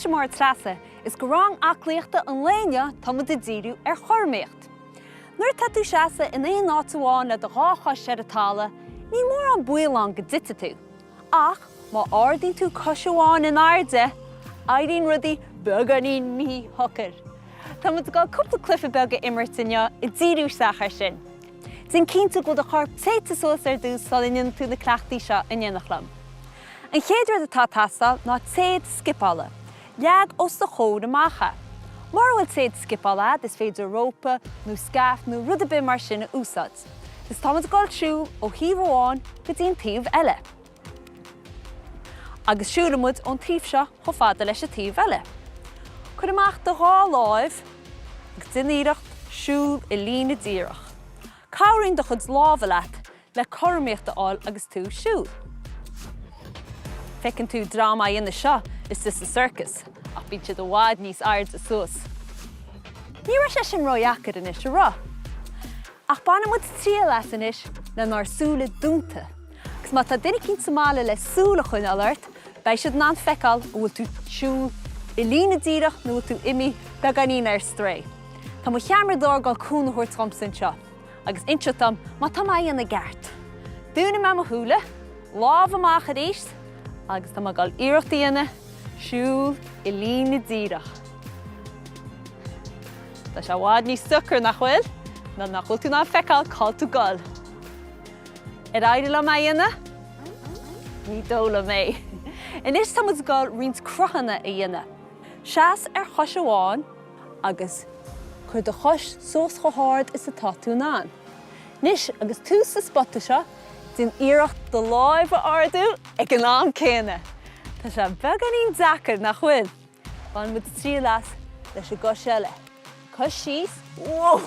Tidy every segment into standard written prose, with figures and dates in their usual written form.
Mise Máire Treasa, is do rang aclaíochta an lae inniu tá muid ag díriú ar chothromaíocht. Nuair atá tú seasamh in aon áit amháin le do dhá chois ar an talamh, níl mórán baol ann go dtitfidh tú. Ach má ardaíonn tú cois amháin in airde, éiríonn rudaí beagáinín míshocair. Tá muid ag dul cúpla cluiche beag a imirt inniu ag díriú isteach air sin. Déan cinnte go bhfuil do chorp téite suas ar dtús sula ndéanann tú na cleachtaí seo in éineacht liom. An chéad rud atá ag teastáil ná téad scipeála. Leag os do chomhair amach é. Mura bhfuil téad scipeála agat is féidir rópa nó scaif nó rud ar bith mar sin a úsáid. Is táimid ag dul siúl ó thaobh amháin go dtí an taobh eile. Agus siúlfaidh muid ón taobh seo chomh fada leis an taobh eile. Cuir amach do dhá láimh agus déan iarracht siúl i líne díreach. Cabhraíonn do chuid lámha leat le cothromaíocht a fháil agus tú ag siúl. Feiceann tú dream á dhéanamh seo istigh sa circus ach bíonn siad i bhfad níos airde suas. Ní raibh sé sin ródheacair anois, an raibh? Ach bainfidh muid triail as anois lenár súile dúnta. Agus má tá duine eicínt sa mbaile le súil a choinneáil ort, beidh siad in ann feiceáil an bhfuil tú ag siúl i líne díreach nó bhfuil tú imithe beagáinín ar strae. Tá mo cheamaradóir ag dul cúnamh a thabhairt dhomsa anseo agus inseacht dom má tá mé á dhéanamh i gceart. Dúnfaidh mé mo shúile, lámh amach arís agus tá mé ag dul iarracht a dhéanamh siúl i líne díreach. Tá sé i bhfad níos deacra, nach bhfuil? Nuair nach bhfuil tú in ann feiceáil cá bhfuil tú ag dul. Ar éirigh liom é a dhéanamh? Ní dóigh liom é. Anois tá muid ag dul roinnt cruthanna a dhéanamh. Seas ar chois amháin agus cuir do chois suas chomh hard is atá tú in ann. Anois agus tú sa spota seo, déan iarracht do láimh a ardú ag an am céanna. Tá sé beagáinín deacair, nach bhfuil? Bainfidh muid triail as leis an gcois eile. Cois síos, whoa!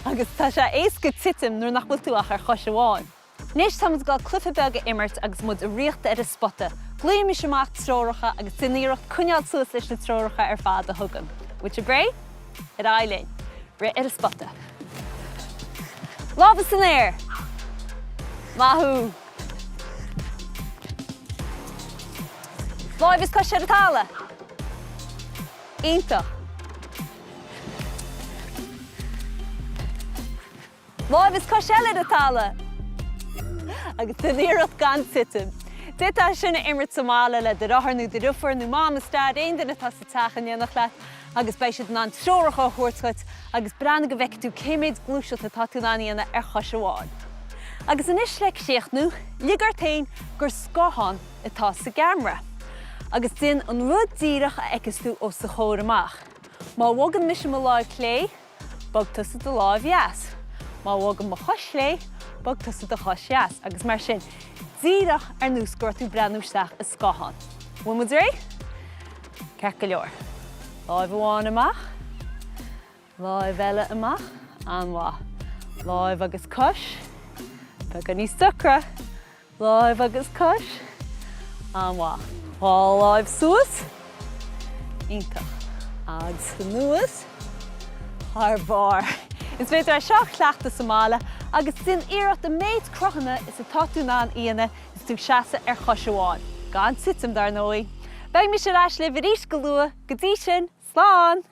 Agus tá sé éasca titim nuair nach bhfuil tú ach ar chois amháin. Anois tá muid ag dul cluiche beag a imirt agus muid ag rith ar an spota. Glaofaidh mise amach treoracha agus déan iarracht coinneáil suas leis na treoracha ar fad a thugaim. Bhfuil sibh réidh? Ar aghaidh linn. Rith ar an spota. Lámha san aer! Maith thú! Láimh is cois ar an talamh! Iontach! Láimh is cois eile ar an talamh! Agus déan iarracht gan titim. D'fhéadfá é sin a imirt sa mbaile le do dheartháir nó do dheirfiúr nó mam is daid, aon duine atá sa teach in éineacht leat agus beidh siad in ann treoracha a thabhairt dhuit agus breathnaigh go bhfeicfidh tú cé méid gluaiseachta atá tú in ann a dhéanamh ar chois amháin. Agus anois le críochnú, lig ort féin gur scáthán atá sa gceamara. Agus déan an rud díreach a fheiceas tú os do chomhair amach. Má bhogann mise mo láimh chlé, bog tusa do láimh dheas. Má bhogaim mo chois chlé, bog tusa do chois dheas. Agus mar sin, díreach ar nós go raibh tú ag breathnú isteach i scáthán. Bhfuil muid réidh? Ceart go leor. Láimh amháin amach, láimh eile amach, an-mhaith. Láimh agus cois, beagán níos deacra. Láimh agus cois, an-mhaith. Dhá láimh suas, iontach. Agus anuas, thar barr. Is féidir é seo a chleachtadh sa mbaile agus déan iarracht an méid cruthanna is atá tú in ann a dhéanamh is tú ag seasamh ar chois amháin, gan titim dar ndóigh. Beidh mise ar ais libh arís go luath, go dtí sin, slán!